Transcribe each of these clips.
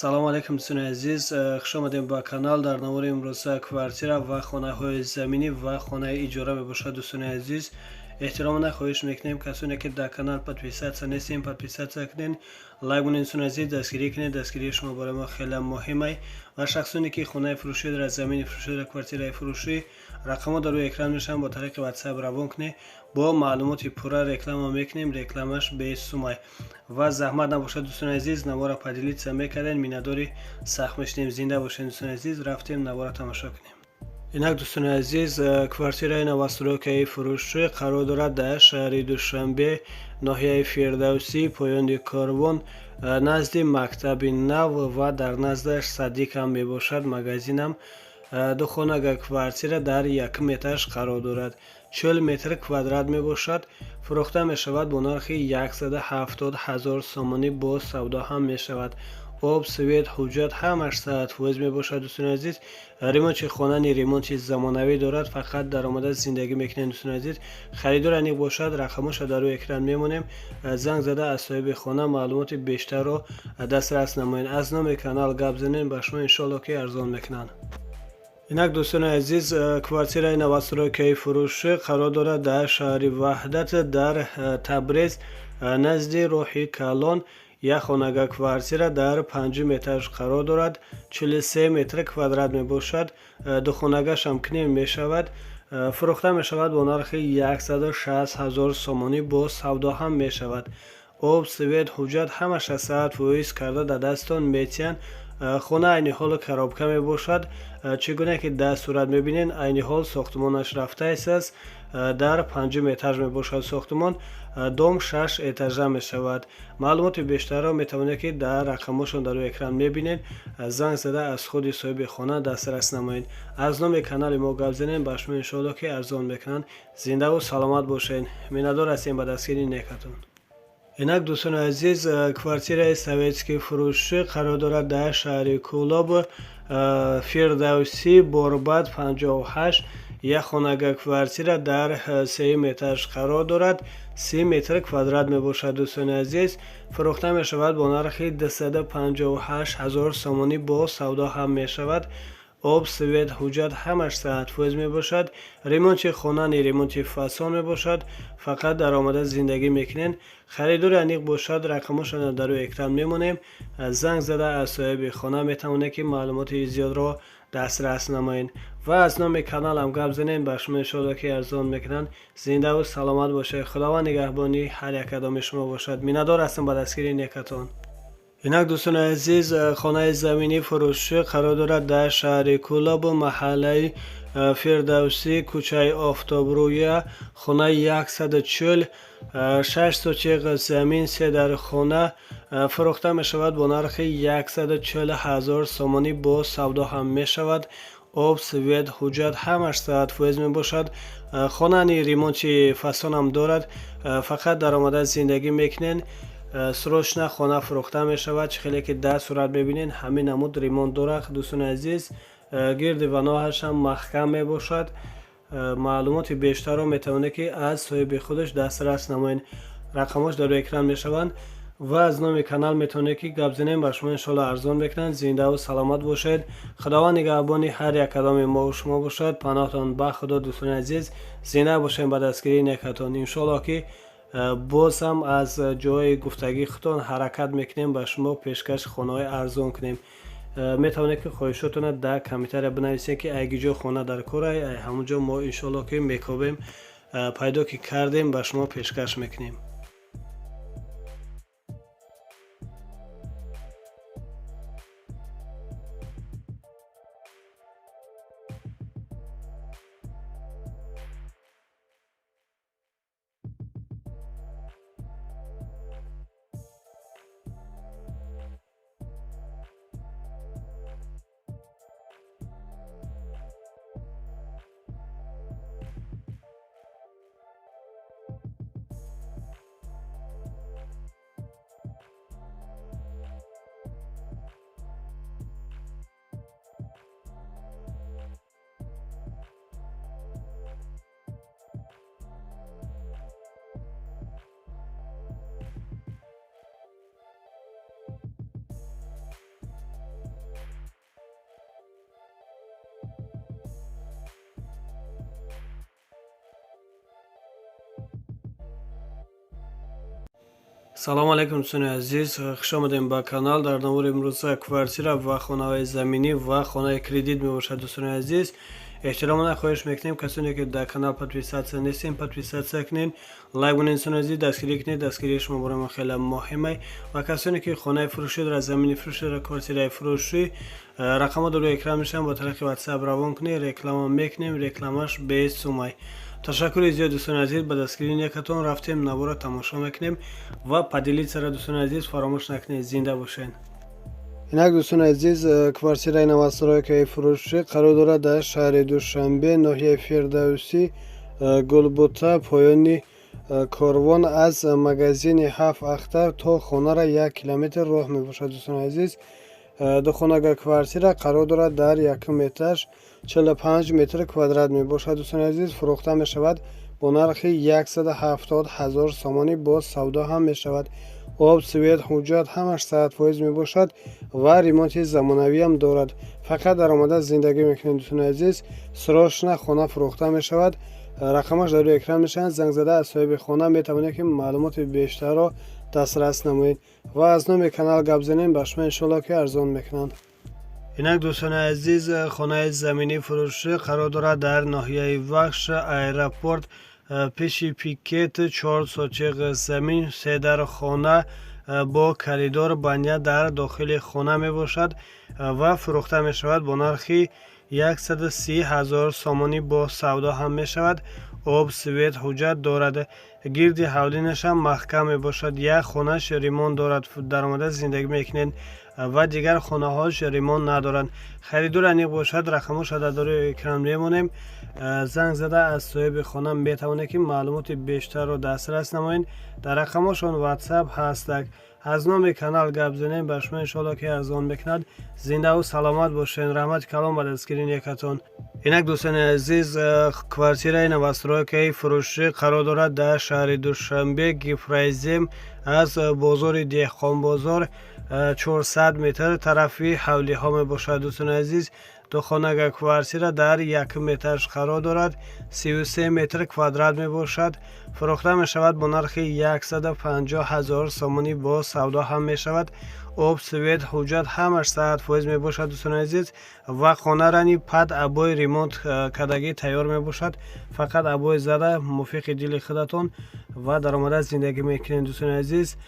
Салому алейкум, дӯстони азиз, хуш омадем ба канал. Дар навори имрӯза квартира ва хонаҳои заминӣ ва хонаи иҷора мебошад. Дӯстони азиз, эҳтиромона хоҳиш мекунем, касоне ки дар канал подписаться нестем, подписаться кунед, лайк монед. Дӯстони азиз, дастгирӣ кунед, дастгирии шумо барои мо хеле муҳимай. Ва шахсоне ки хонаи фурӯшӣ дорад, замини фурӯшӣ дорад, квартираи фурӯшӣ, рақамҳо дар рӯи экран мешаванд, бо тариқи WhatsApp равон кунед, бо маълумоти пурра реклама мекунем, рекламаш бесумай ва заҳмат набошад. Дӯстони азиз, навора поделиться мекардем, миннатдори сахт мешудем. Зинда бошед, дӯстони азиз. Рафтем, навора тамошо кунем. Инак, дӯстони азиз, квартираи новостройкаи фурӯшӣ қарор дорад дар шаҳри Душанбе, ноҳияи Фирдавсӣ, поёни Корвон, назди мактаби нав ва дар наздаш садикам мебошад, магазинам. Ду хонага квартира дар якум этаж қарор дорад, 40 метр квадрат мебошад. Фурӯхта мешавад бо нархи 170 ҳазор сомонӣ, бо савдо ҳам мешавад. Об, свет, ҳуҷҷат ҳамаш 100% мебошад. Дӯстони азиз, ремонти хонани ремонти замонавӣ дорад, фақат даромада зиндагӣ мекунед. Дӯстони азиз, харидор аниқ бошад, рақамҳоша дар рӯи экран мемонем, занг зада аз соҳиби хона маълумоти бештарро дастрас намоед. Аз номи канал гап занед, ба шумо иншоалло ки арзон мекунанд. Инак, дӯстони азиз, квартираи новостройкаи фурӯшӣ қарор дорад дар шаҳри Ваҳдат, дар Табрез, назди роҳи калон. Як хонага квартира дар панҷум этаж қарор дорад, 43 метр квадрат мебошад. Духонагашам кунем мешавад. Фурӯхта мешавад бо нархи 160 ҳазор сомонӣ, бо савдо ҳам мешавад. Об, свет, ҳуҷҷат ҳамаша 100% карда дар дасттон метиҳанд. Хона айни ҳол коробка мебошад. Чӣ гуна ки дар сурат мебинед, айни ҳол сохтмонаш рафтааст, дар панҷум этаж мебошад сохтмон. Дом шаш этажа мешавад. Маълумоти бештарро метавонед ки дар рақамҳошон дар рӯи экран мебинед, занг зада аз худи соҳиби хона дастрас намоед. Аз номи канали мо гап занед, ба шумо иншоалло ки арзон мекунанд. Зиндаву саломат бошед, миннатдор ҳастем ба дастгирии некатон. Инак, дӯстони азиз, квартираи советский фурӯшӣ қарор дорад дар шаҳри Кӯлоб, Фирдавсӣ, Борбад 58. Як хонага квартира дар сеюм этаж қарор дорад, 30 метр квадрат мебошад. Дӯстони азиз, фурӯхта мешавад бо нархи 258 ҳазор сомонӣ, бо савдо ҳам мешавад. Об, свет, ҳуҷҷат ҳамаш 100% мебошад. Ремонти хонани ремонти фасон мебошад, фақат даромада зиндагӣ мекунед. Харидори аниқ бошад, рақамҳошонро дар рӯи экран мемонем, занг зада аз соҳиби хона метавонед ки маълумоти зиёдро дастрас намоед ва аз номи каналам гап занед, ба шумо иншоалло ки арзон мекунанд. Зиндаву саломат бошед, Худованд нигаҳбони ҳар як кадоми шумо бошад. Миннатдор ҳастам ба дастгирии некатон. Инак, дӯстони азиз, хонаи заминӣ фурӯшӣ қарор дорад дар шаҳри Кӯлобу, маҳаллаи Фирдавсӣ, кӯчаи Офтобрӯя, хонаи 140, 6 сотиқ замин, се дар хона. Фурӯхта мешавад бо нархи 140 ҳазор сомонӣ, бо савдо ҳам мешавад. Об, свет, ҳуҷҷат ҳамаш 100% мебошад. Хонани ремонти фасонам дорад, фақат даромада зиндагӣ мекунед. Срочно хона фурӯхта мешавад. Чӣ хеле ки дар сурат мебинед, ҳамин намуд ремонт дорад. Дӯстони азиз, гирди ваноҳашам маҳкам мебошад. Маълумоти бештарро метавонед ки аз соҳиби худаш дастрас намоед, рақамҳош дар рӯи экран мешаванд ва аз номи канал метавонед ки гап занем, ба шумо иншоалло арзон мекунанд. Зиндаву саломат бошед, Худованд нигаҳбони ҳар як кадоми мову шумо бошад. Паноҳтон ба Худо, дӯстони азиз. Зинда бошем ба дастгирии некатон. Иншоалло ки боз ҳам аз ҷои гуфтагии худтон ҳаракат мекунем, ба шумо пешкаши хонаҳои арзон кунем. Метавонед ки хоҳишотонро дар комментария бинависед ки айги ҷо хона дар корай, ай ҳамон ҷо мо иншоалло ки мекобем, пайдо ки кардем, ба шумо пешкаш мекунем. Салому алайкум, дӯстони азиз, хушомадем ба канал. Дар навори имрӯза квартира ва хонаҳои заминӣ ва хонаи кредит мебошад. Дӯстони азиз, эҳтиромона хоҳиш мекунем, касоне ки дар канал подписаться нестем, подписаться кунед, лайк монед. Дӯстони азиз, дастгирӣ кунед, дастгирии шумо барои мо хеле муҳимай. Ва касоне ки хонаи фурӯшӣ дорад, замини фурӯшӣ дорад, квартираи фурӯшӣ, рақамҳо дар рӯи экран мешаванд, бо тариқи WhatsApp равон кунед, реклама мекунем, рекламаш бесумай. Ташаккури зиёд, дӯстони азиз, ба дастгирии некатон. Рафтем, навора тамошо мекунем ва поделиться ра, дӯстони азиз, фаромӯш накунед. Зинда бошед. Инак, дӯстони азиз, квартираи новостройка и фурӯшӣ қарор дорад дар шаҳри Душанбе, ноҳияи Фирдавсӣ, Гулбута, поёни корвон. Аз магазини Ҳафт Ахтар то хонара 1 километр роҳ мебошад. Дӯстони азиз, духонага квартира қарор дорад, дар якум этаж, 45 метр квадрат мебошад. Дӯстони азиз, фурӯхта мешавад бо нархи 170 ҳазор сомонӣ, боз савдо ҳам мешавад. Об, свет, ҳуҷҷат ҳамаш 100% мебошад ва ремонти замонавиам дорад. Фақат даромада зиндагӣ мекунед. Дӯстони азиз, срочно хона фурӯхта мешавад. Рақамаш дар рӯи экран мешаванд. Занг зада аз соҳиби хона метавонед, ки маълумоти бештарро дастрас намоед ва аз номи канал гап занем, ба шумо иншоалло ки арзон мекунанд. Инак, дӯстони азиз, хонаи заминӣ фурӯшӣ қарор дорад дар ноҳияи Вахш, аэропорт, пеши пикет, 4 сотих замин, се дар хона бо коридор, баня дар дохили хона мебошад ва фурӯхта мешавад бо нархи 130 ҳазор сомонӣ, бо савдо ҳам мешавад. Об, свет, ҳуҷҷат дорад. Гирди ҳавлинашам маҳкам мебошад. Як хонаш ремонт дорад, даромада зиндагӣ мекунед ва дигар хонаҳош ремонт надоранд. Харидор аниқ бошад, рақамҳоша дар рӯи экран мемонем. Занг зада аз соҳиби хона метавонед, ки маълумоти бештарро дастрас намоед. Дар рақамҳошон WhatsApp ҳастак. Аз номи канал гап занем, ба шумо иншоалло ки арзон мекунад. Зиндаву саломат бошед. Раҳмати калон ба дастгирии некатон. Инак, дӯстони азиз, квартираи новостройка и фурӯшӣ қарор дорад дар шаҳри Душанбе, Гипрозем, аз бозори Деҳқонбозор 400 метр тарафи ҳавлиҳо мебошад. Дӯстони азиз, духонага квартира дар якум этаж қарор дорад, 33 метр квадрат мебошад. Фурӯхта мешавад бо нархи 150 ҳазор сомонӣ, бо савдо ҳам мешавад. Об, свет, ҳуҷҷат ҳамаш 100% мебошад, дӯстони азиз, ва хонарани под обои ремонт кардагӣ тайёр мебошад. Фақат обои зада, мувофиқи дили худатон ва даромада зиндагӣ мекунед. Дӯстони азиз,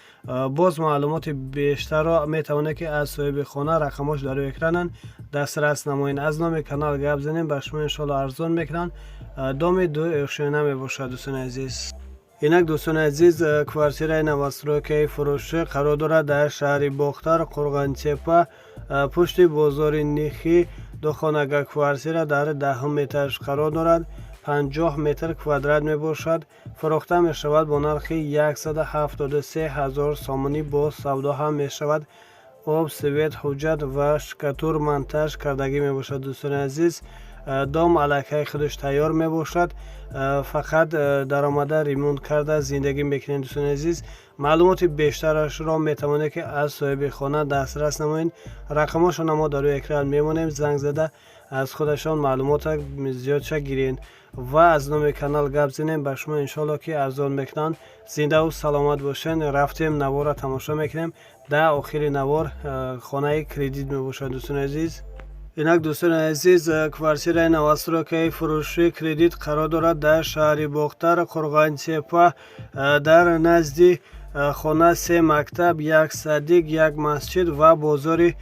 боз маълумоти бештарро метавонед, ки аз соҳиби хона, рақамҳош дар рӯи экрананд, дастрас намоед. Аз номи канал гап занем, ба шумо иншоалло арзон мекунанд. Доми ду ошёна мебошад, дӯстони азиз. Инак, дӯстони азиз, квартираи новостройка и фурӯшӣ қарор дорад дар шаҳри Бохтар, Қурғонтепа, пушти бозори Нихӣ. Духонага квартира дар даҳум этаж қарор дорад, 50 метр квадрат мебошад. Фурӯхта мешавад бо нархи 173 ҳазор сомонӣ, бо савдо ҳам мешавад. Об, свет, ҳуҷҷат ва штукатур монтаж кардагӣ мебошад. Дӯстони азиз, дом аллакай худаш тайёр мебошад, фақат даромада ремонт карда зиндагӣ мекунед. Дӯстони азиз, маълумоти бештарашро метавонед, ки аз соҳиби хона дастрас намоед. Рақамҳошона мо дар рӯи экран мемонем. Занг зада аз худашон маълумота зиёдша гиред ва аз номи канал гап занем, ба шумо иншоалло ки арзон мекунанд. Зиндаву саломат бошед. Рафтем, навора тамошо мекунем. Дар охири навор хонаи кредит мебошад, дӯстони азиз. Инак, дӯстони азиз, квартираи новостройка и фурӯшӣ кредит қарор дорад дар шаҳри Бохтар, Қурғонтепа. Дар назди хона се мактаб, як садик, як масҷид ва бозори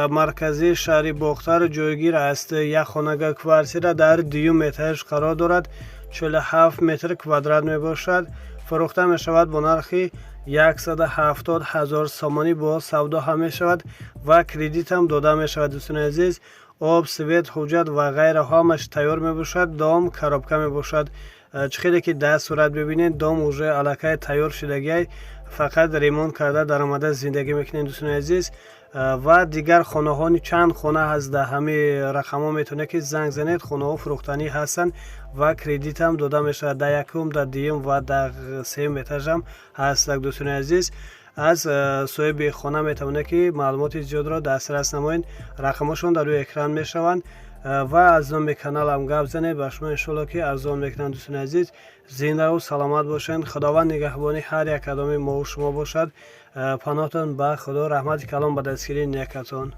марказии шаҳри Бохтар ҷойгир аст. Як хонага квартира дар дуюм этаж қарор дорад, 47 метр квадрат мебошад. Фурӯхта мешавад бо нархи 170 ҳазор сомонӣ, бо савдо ҳам мешавад ва кредитам дода мешавад. Дӯстони азиз, об, свет, ҳуҷҷат ва ғайра ҳамаш тайёр мебошад. Дом коробка мебошад. Чӣ хеле ки дар сурат бибинед, дом уже аллакай тайёр шудагиай, фақат ремонт карда даромада зиндагӣ мекунед. Дӯстони азиз, ва дигар хонаҳони чанд хона ҳаст, дар ҳамаи рақамҳо метавонед, ки занг занед. Хонаҳо фурӯхтанӣ ҳастанд ва кредитам дода мешавад. Дар якум, дар дуюм ва дар сеюм этажам ҳастак. Дӯстони азиз, аз соҳиби хона метавонед, ки маълумоти зиёдро дастрас намоед. Рақамҳошон дар рӯи экран мешаванд. Ва аз номи каналам гап занед, ба шумо иншоалло ки арзон мекунанд. Дӯстони азиз, зиндаву саломат бошед, Худованд нигаҳбони ҳар як кадоми мову шумо бошад. Паноҳтон ба Худо, раҳмати калон ба дастгирии некатон.